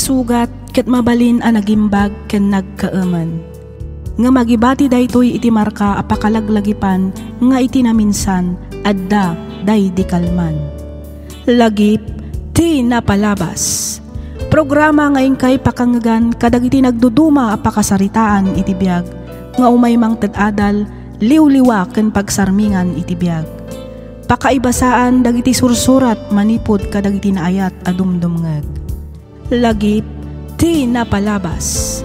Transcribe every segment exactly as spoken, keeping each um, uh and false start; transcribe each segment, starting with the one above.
sugat ket mabalin a nagimbag ken nagkaemen. Ngem agibati daytoy iti marka a pakalaglagipan nga iti naminsan, adda daydi kalman. Lagip ti napalabas. Programa nga inkay pakangegan kadagiti nagduduma a pakasaritaan iti biag nga umay mangted adal, liwliwa ken pagsarmingan iti biag. Pakaibasaan dagiti sursurat manipud kadagiti naayat a dumdumngeg. Lagip ti napalabas.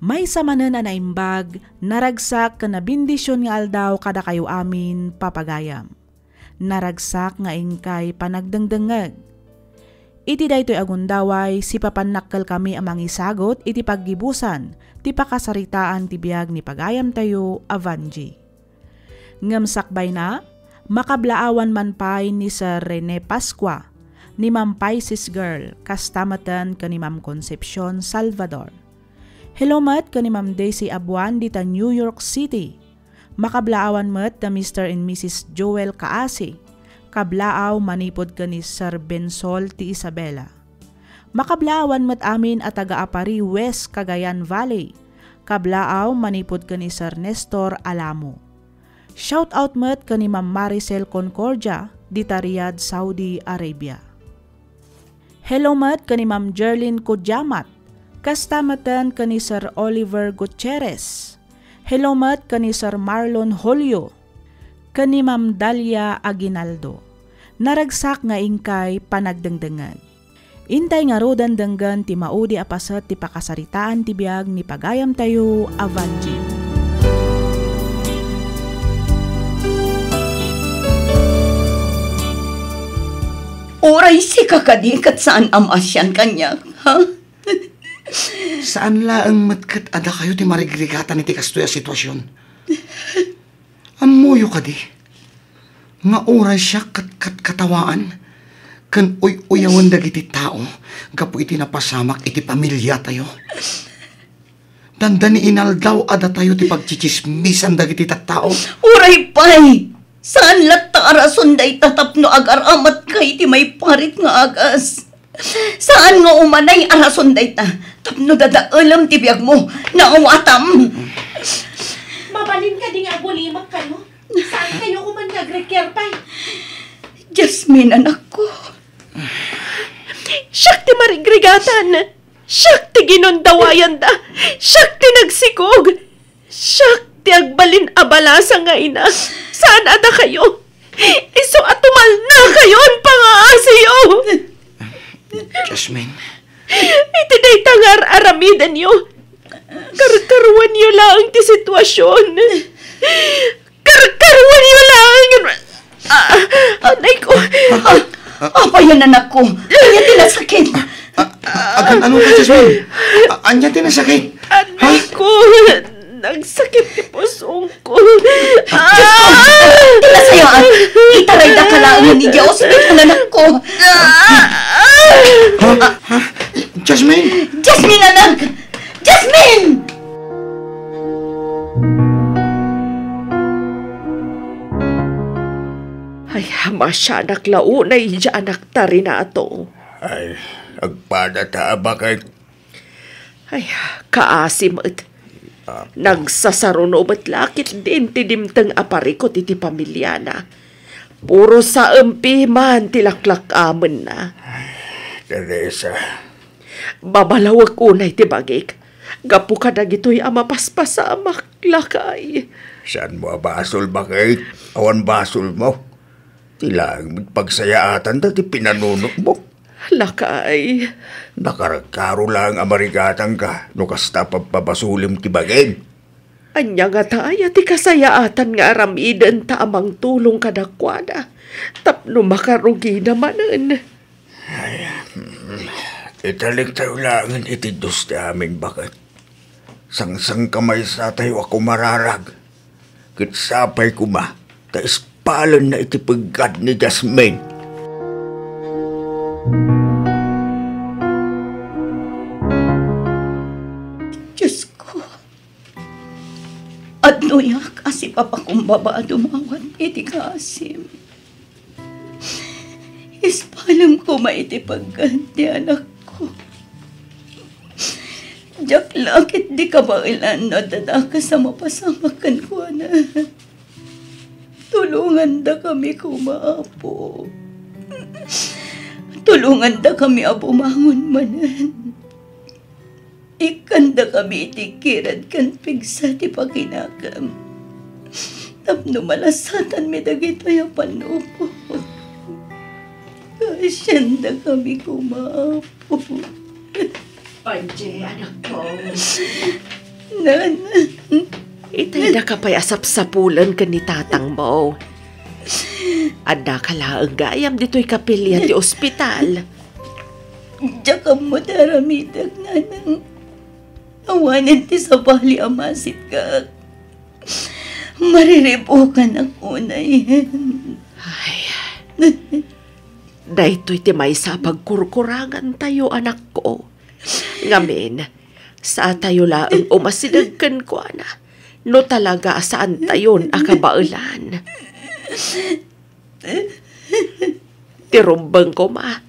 Maysa manen a naimbag, naragsak ken nabendision nga aldaw kadakayo amin, papagayam. Naragsak nga inkay panagdengdengngeg. Iti daytoy a gundaway, sipapannakkelkami a mangisagut iti paggibusan ti pakasaritaan ti biag ni pagayamtayo a Vangie. Ngem sakbayna, makablaawan man pay ni Sir Rene Pascua, ni Ma'am Pisces Girl, kasta metten ken ni Ma'am Concepcion Salvador. Hello met ken ni Ma'am Daisy Abuan dita New York City. Makablaawan met da Mister and Missus Joel Kaasi, kablaaw manipud ken ni Sir Bensol ti Isabela. Makablaawan met amin a taga-Aparri, West Cagayan Valley, kablaaw manipud ken ni Sir Nestor Alamo. Shout out met ken ni Ma'am Maricel Concordia, dita Riyadh, Saudi Arabia. Hello met ken ni Ma'am Jerlyn Kudiamat, kasta metten ken ni Sir Oliver Gutierrez. Hello met ken ni Sir Marlon Julio, ken ni Ma'am Dalia Aguinaldo. Naragsak nga inkay panagdengdengngeg. Intay ngaruden denggen ti maudi a paset ti pakasaritaan ti biag ni pagayamtayo a Vangie. Uray sika kadi ket saan a maasian kaniak, ha? Saan laeng met ket a dakayo ti marigrigatan iti kastoy a sitwasion. Ammoyo kadi nga uray siak ket katkatawaan ken uy-uyawen dagiti tao gapu iti napasamak iti pamiliatayo. Dandani inaldaw a datayo ti pagtsitsismisan dagiti tattao. Uray pay! Saan latta a rason dayta tapno agar-amatka iti maiparit nga agas. Saan nga umanay a rason dayta tapno dadaelem ti biagmo. Naawatam! Mabalin kadi nga agulimek kayo? Saan kayo koma nga agreker pay? Jasmine, anakko. Siak ti marigrigatan. Siak ti ginundawayanda. Siak ti nagsikog. Siak ti agbalin a balasa nga ina. Saan a dakayo? Isu a tumalnakayon pangaasiyo. Jasmine. Iti dayta nga ar-aramidenyo, karkaruenyo laeng ti sitwasion. Karkaruenyo laeng. Ah, anay ko. Ah, apayan, anakko. Ania ti nasakit? Ah, ah, agan-ano ka, Jasmine? Ah, ania ti nasakit? Ha? Anay ko. Nagsakit ti pusongko. Diyos ko! Ah! Ti nasayaan! Itarayda ka laeng ni Dios, biton, anakko. Ah! Ha? Ha? Jasmine? Jasmine, anak! Jasmine! Ay, maasianak la unay idiay anak ta, Renato. Ay, agpada ta a baket. Ay, kaasi met. Ah. Nagsasaruno met la ketdin ti dimteng a parikut iti pamiliana. Puro saem piman ti laklak-amenna. Ay, Teresa. Babalawek unay ti bagik gapu kadagitoy a mapaspasamak, lakay. Saanmo a basol, baket? Awan basolmo. Ti laeng met pagsayaatanda ti pinanunotmo. Lakay. Nakarkaro laeng a marigatanka no kasta pagpabasolem ti bagim. Ania ngata aya ti kasayaatan nga aramidenta a mangtulong kadakuada tapno makarugina manen? Ay, mm, italektayo laengen iti Dios ti amin, baket. Sangsangkamaysatayo a kumararag. Ket sapay koma ta ispalenna iti peggad ni Jasmine. Diosko, at Tuyak a sipapakumbaba a dumawat iti kaasim. Ispalem koma iti paggan ti anakko. Diak la ketdi kabaelan no adda dakes a mapasamak kenkuana. Tulongandakami koma, Apo. Tulongandakami a bumangon manen. Ikkandakami iti kirad ken pigsa ti pakinakem tapno malasatanmi dagitoy a pannupot. Kaasiandakami koma, Apo. Angie, anakko. Nana. Itay daka pay a sapsapulen ken ni tatangmo. Addaka laeng gayam ditoy kapilya ti ospital. Diak ammo ti aramidek, nanang. Awanen ti sabali a masitkak. Mariribukanak unay. Ay. Daytoy ti maysa a pagkurkurangantayo, anakko. Ngamin, saatayo laeng umasideg kenkuana no talaga a saantayon a kabaelan. Ti rumbeng koma,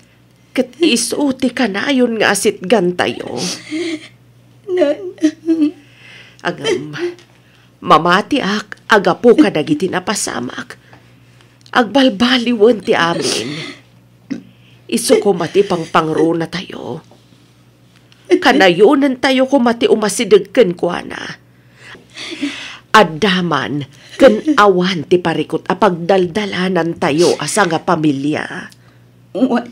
ket isu ti kanayon nga asitgantayo. Nanang. Ngem, mamatiak a gapu kadagiti napasamak. Agbalbaliwen ti amin. Isu koma ti pangpangrunatayo. Kanayonentayo koma ti umasideg kenkuana. Adda man ken awan ti parikut a pagdaldalanantayo a sangapamilia. Wen,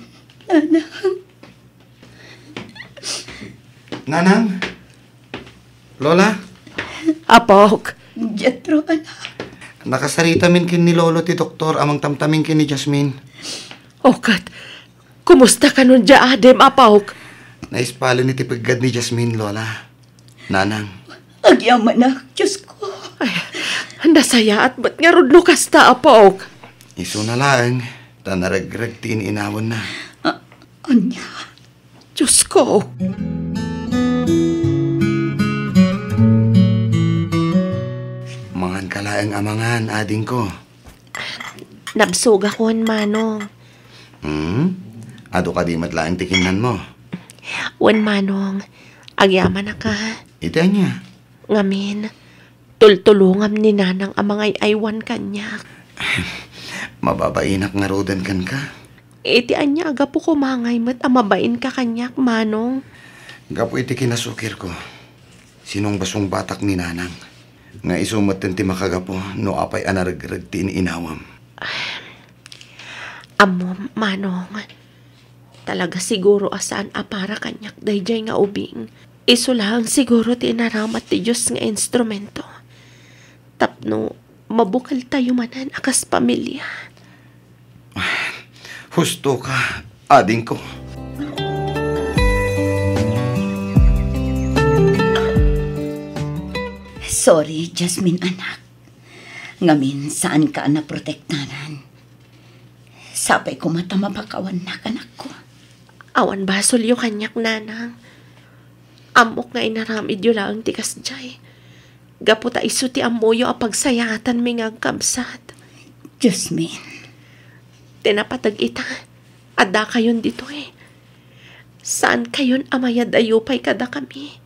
nanang. Nanang? Lola? Apok. Jethro, anak. Nakasaritamin ken ni Lolo ti doktor a mangtamtaming ken ni Jasmine. O ket, kumusta kanon dia adim, apok? Naispalen iti peggad ni Jasmine, Lola. Nanang. Agyamanak, Diosko. Ay, nasayaat met ngarud no kasta, apok. Isuna laeng, ta naregreg ti in-inawenna. A-, ania? Diosko. Mangan ka laeng a mangan, adingko. Nabsogakon, Manong. Hmm? Adu kadi met laeng ti kinnanmo? Wen, Manong. Agyamanak a. Iti ania? Ngamin, tultulongam ni Nanang a mangay-aywan kaniak. Mababainak ngaruden kenka. Iti ania a gapu koma ngay met a mabainka kaniak, Manong? Gapu iti kinasukirko, sinungbasungbatak ni Nanang, nga isu metten ti makagapu no apay a naregreg ti in-inawam. Ammom, Manong, talaga siguro a saan a para kaniak daydiay nga ubing. Isu laeng siguro ti inaramat ti Dios nga instrumento tapno mabukeltayo manen a kas pamilia. Husto ka, adingko. Sorry, Jasmine, anak. Ngamin, saanka a naprotektanan. Sapay koma ta mapakawannak, anakko. Awan basolyo kaniak, Nanang. Ammok nga inaramidyo laeng ti kasdiay. Gapu ta isu ti ammoyo a pagsayaatanmi nga agkabsat. Jasmine. Ti napateg ita, addakayon ditoy. Saankayon a mayad-ayo pay kadakami.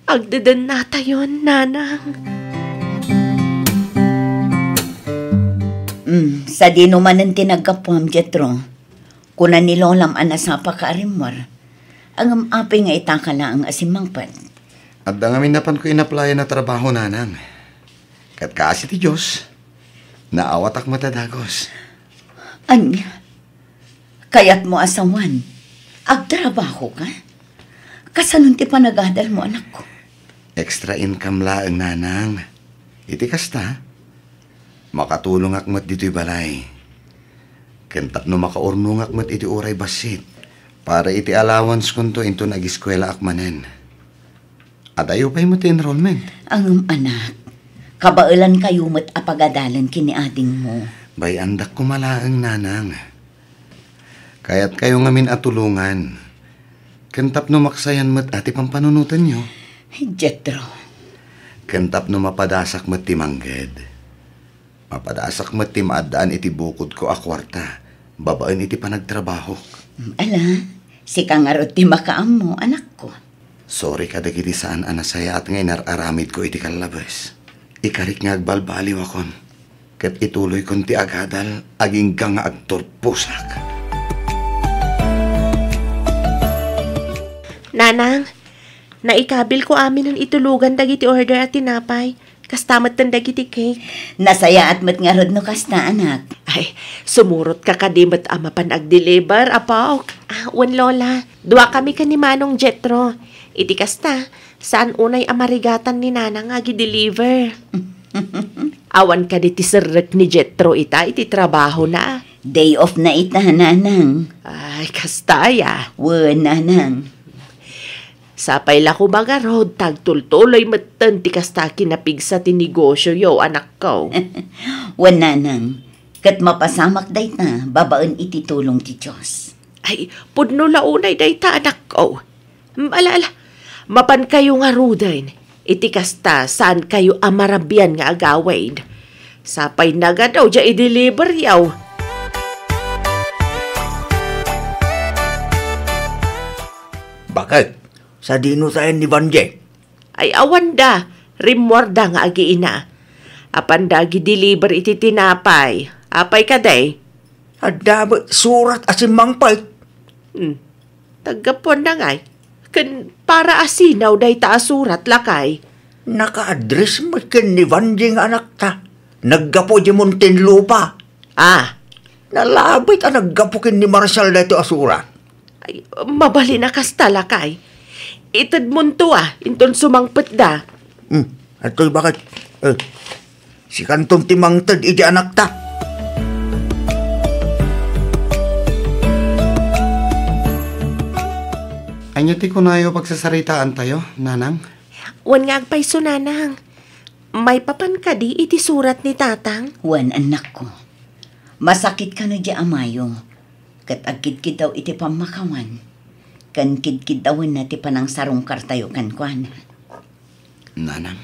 Agdedennatayon, Nanang. Mm, sadino manen ti naggapuam, Jethro? Kuna ni Lolam a nasapaka a rimmuar. Ngem apay nga itaka laeng a simmangpet? Adda ngamin napanko inaplayan a trabaho, Nanang. Ket kaasi ti Dios, naawatak met a dagus. Ania? Kayatmo a sawen, agtrabahoka? Kasanon ti panagadalmo, anakko? Extra income laeng, Nanang. Iti kasta, makatulongak met ditoy balay. Ken tapno makaurnongak met iti uray bassit, para iti allowance-konto inton agiskuelaak manen. Adayo pay met ti enrollment. Ngem, anak, kabaelankayo met a pagadalen ken ni adingmo. Bay-andak koma laeng, Nanang. Kayatkayo ngamin a tulongan. Ken tapno maksayan met a ti pampanunotenyo. Jethro. Ken tapno mapadasak met ti mangged. Mapadasak met ti maaddaan iti bukodko a kuarta babaen iti panagtrabahok. Mm, ala, sika ngarud ti makaammo, anakko. Sorry kadagiti saan a nasayaat nga inar-aramidko iti kallabes. Ikarik nga agbalbaliwakon, ket ituloykon ti agadal agingga nga agturposak. Nanang, naikabilko aminen itulogan dagiti order a tinapay. Kasta metten dagiti cake. Nasayaat met ngarud no kasta, anak. Ay, sumurotka kadi met a mapan agdeliver, apok? Ah, wen, Lola. Duakami ken ni Manong Jetro. Iti kasta, saan unay a marigatan ni Nanang nga agideliver. Awan kadi ti serrek ni Jetro ita iti trabahona? Day off na ita, Nanang. Ay, kasta aya. Wen, Nanang. Sapay la koma ngarud ta agtultuloy metten ti kasta a kinapigsa ti negosioyo, anakko. Wen, Nanang, ket mapasamak dayta babaen iti tulong ti Dios. Ay, pudno la unay dayta, anakko. Mm, ala, ala, mapankayo ngaruden. Iti kasta, saankayo a marabian nga agawid. Sapay nagadaw diay ideliveryo. Baket? Sadino tayen ni Vanjie? Ay, awanda, rimmuarda nga agiina. Apanda agideliver iti tinapay. Apay kadi? Adda met surat a simmangpet. Hmm. Taggapuanda ngay. Ken para a sinaw dayta a surat, lakay? Naka-address met ken ni Vanjie nga anakta. Naggapu idiay Muntinlupa. Ah. Nalabit a naggapu ken ni Marshall daytoy a surat. Ay, mabalin a kasta, lakay. Itedmonto a, inton sumangpetda. Hmm, adtoy baket. Eh, sikanton ti mangted iti anakta. Ania ti kunayo pagsasaritaantayo, Nanang? Wen nga agpayso, Nanang. Maipapan kadi iti surat ni Tatang? Wen, annakko. Masakit kano diay amayo, ket agkidkiddaw iti pammakawan, ken kidkiddawenna ti panangsarungkartayo kenkuana. Nanang.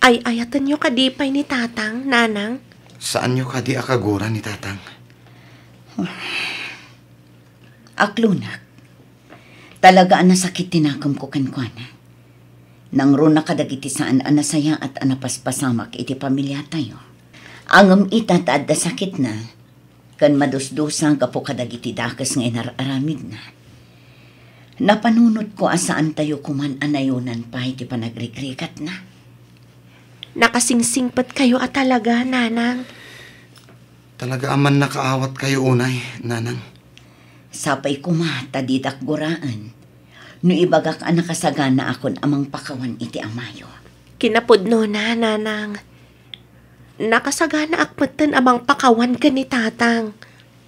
Ay-ayatenyo kadi pay ni Tatang, Nanang? Saanyo kadi a kaguran ni Tatang? Aklonak. Talaga a nasakit ti nakemko kenkuana. Nangruna kadagiti saan a nasayaat a napaspasamak iti pamiliatayo. Ngem ita ta adda sakitna, ken madusdusa gapu kadagiti dakes nga inar-aramidna. Napanunotko a saantayo koman a nayonan pay ti panagrigrikatna. Nakasingsingpetkayo a talaga, Nanang. Talaga a mannakaawatkayo unay, Nanang. Sapay koma ta didak guraen no ibagak a nakasaganaakon a mangpakawan iti amayo. Kinapudnona, Nanang. Nakasaganaak metten a mangpakawan ken ni Tatang.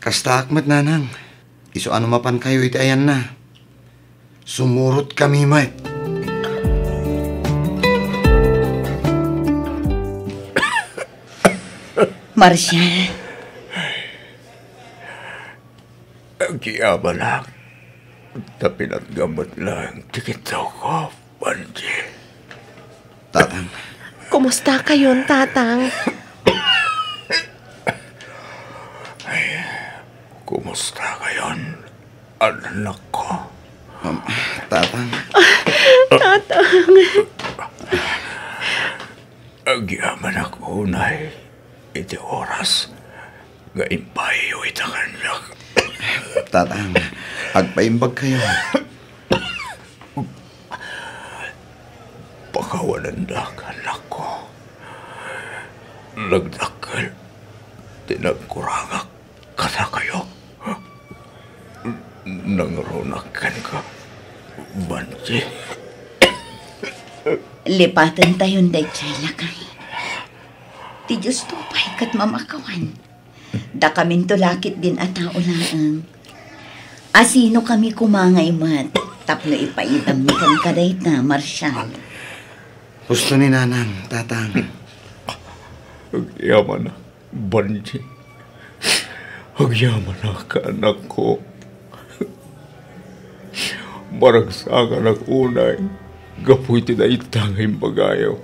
Kastaak met, Nanang. Isu a no mapankayo iti ayanna, sumurotkami met. Marshall. Agyamanak, ta pinatgam met laeng ti kiddawko, Vanjie. Tatang. Kumustakayon, Tatang? Ay, kumustakayon, annakko? Um, Tatang. Tatang. Agyamanak unay iti oras nga impaayyo ita kaniak. Tatang, agpaimbagkayo. Pakawanendak, annakko. Nagdakkel ti nagkurangak kadakayo. Nangrunak kenka, Vanjie. Lipatentayon daydiay, lakay. Ti Diosto pay ket mamakawan. Dakaminto la ketdin a tao laeng. Asino kami koma ngay met tapno ipaidammi kenka dayta, Marshall? Husto ni Nanang, Tatang. Agyamanak, Vanjie. Agyamanak, annakko. Maragsakanak unay gapu iti dayta nga imbagayo.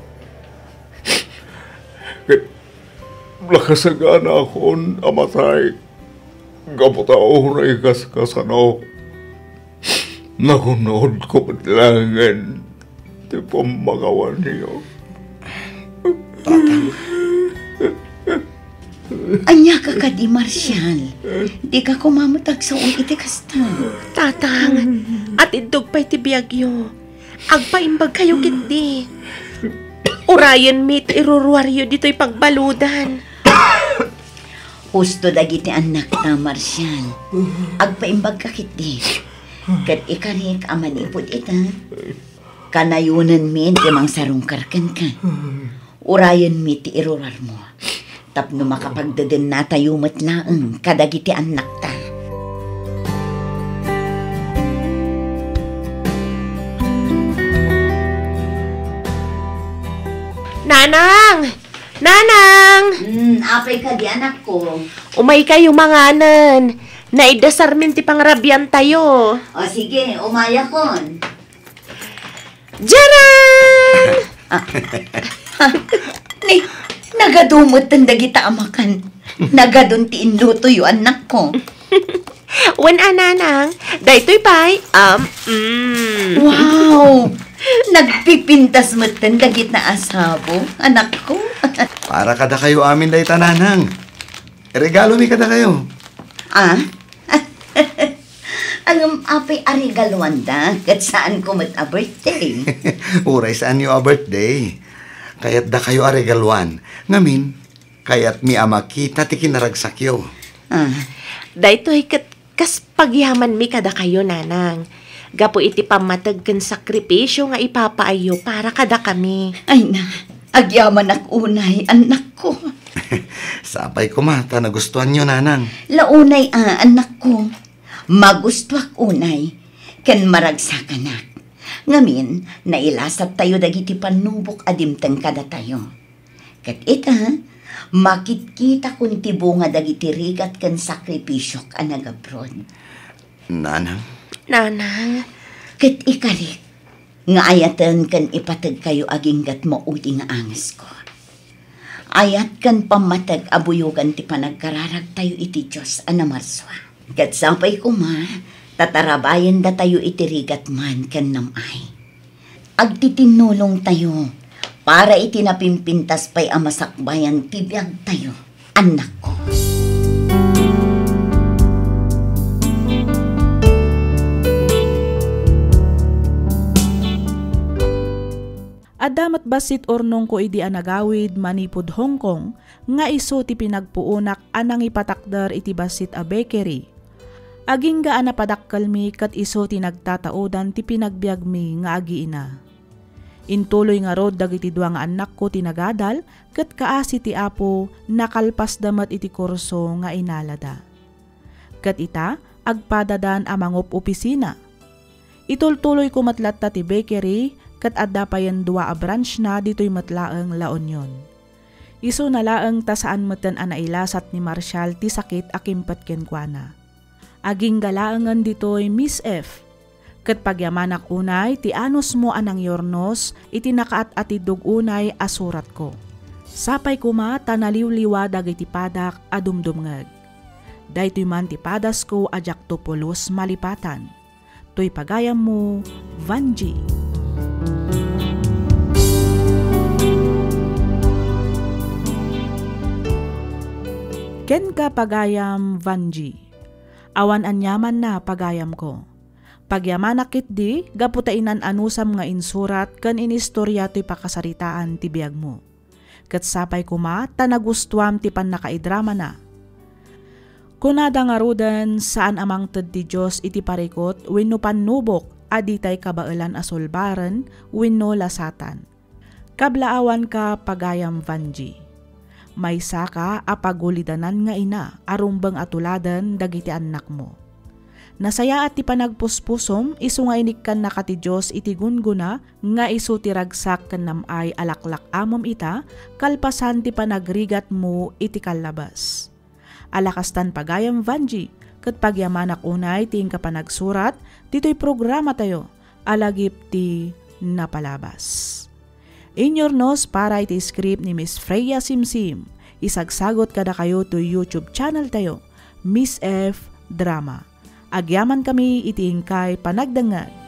Ket nakasaganakon a matay gapu ta unay kas-, kasano, nagunodko met laengen ti pammakawanyo. Tatang. Ania ka kadi, Marcial? Dika koma met agsao iti kasta. Tatang, atiddog pay ti biagyo. Agpaimbag kayo ketdi. Urayenmi ti iruruaryo ditoy pagbaludan. Husto dagiti annakta, Marcial. Agpaimbagka ketdi. Ket ikarik a manipud ita, kanayonenmi ti mangsarungkar kenka. Urayenmi ti iruruarmo tapno makapagdedennatayo met laeng kadagiti annakta. Nanang! Nanang! Hmm, apay kadi, anakko? Umay kayo manganen. Naidasarmin ti pangrabiantayo. O sige, umayakon. Jaran! Ah. Ni, nagadu metten dagita a makan. Nagadun ti inlutoyo, annakko. Wen a, Nanang, daytoy pay, um, mm. Wow! Nagpipintas metten dagita a sabo, anakko. Para kadakayo amin dayta, Nanang. Regalomi kadakayo. Ah? Ngem apay a regaluanda ket saanko met a birthday? Uray saanyo a birthday, kayatdakayo a regaluan. Ngamin, kayatmi a makita ti kinaragsakyo. Ah. Daytoy ket kas pagyamanmi kadakayo, Nanang, gapu iti pammateg ken sakripisio nga ipapaayyo para kadakami. Ay na, agyamanak unay, annakko. Sapay koma ta nagustuanyo, Nanang. La unay a, annakko. Magustuak unay, ken maragsakanak. Ngamin, nailasattayo dagiti pannubok a dimteng kadatayo. Ket ita, makitkitakon ti bunga dagiti rigat ken sakripisiok a nagabrod. Nanang? Nanang? Ket ikarik, nga ayaten ken ipategkayo aginggat maudi nga angesko. Ayat ken pammateg a buyogan ti panagkararagtayo iti Dios a namarsua. Ket sapay koma, ta tarabayendatayo iti rigat man ken nam-ay. Agtitinnulongtayo para iti napimpintas pay a masakbayan ti biagtayo, annakko. Adda met bassit urnongko idi a nagawid manipud Hong Kong nga isu ti pinagpuonak a nangipatakder iti bassit a bakery. Agingga a napadakkelmi ket isu ti nagtataodan ti pinagbiagmi nga agiina. Intuloy ngarud dagiti dua nga annakko ti nagadal ket kaasi ti Apo, nakalpasda met iti kurso nga inalada. Ket ita, agpadadan a mangup-opisina. Itultuloyko met latta ti bakery ket adda payen dua a branchna ditoy met laeng La Union. Isuna laeng ta saan metten a nailasat ni Marshall ti sakit a kimpet kenkuana. Agingga laengen ditoy, Miss F. Ket pagyamanak unay ti anusmo a nangyurnos iti nakaat-atidog unay a suratko. Sapay koma ta naliwliwa dagiti padak a dumdumngeg. Daytoy man ti padasko a diakto pulos malipatan. Toy pagayammo, Vanji. Kenka, pagayam Vanji. Awan aniamanna, pagayamko. Pagyamanak ketdi gapu ta inan-anusam nga insurat ken inistoria toy pakasaritaan ti biagmo. Ket sapay koma ta nagustuam ti pannakaidramana. Kunada ngaruden, saan a mangted ti Dios iti parikut wenno pannubok a ditay kabaelan a sulbaren wenno lasatan. Kablaawanka, pagayam Vanji. Maysaka a pagulidanan nga ina a rumbeng a tuladen dagiti annakmo. Nasayaat ti panagpuspusom isu nga inikkannaka ti Dios iti gunggona nga isu ti ragsak ken nam-ay a laklak-amem ita kalpasan ti panagrigatmo iti kallabas. Ala kastan, pagayam Vanji, ket pagyamanak unay ti inka panagsurat ditoy programatayo a lagip ti napalabas. Inyurnos para iti script ni Miss Freya Simsim. Isagsagot kadakayo toy YouTube channel tayo, Miss F Drama. Agyaman kami iti inkay panagdengngeg.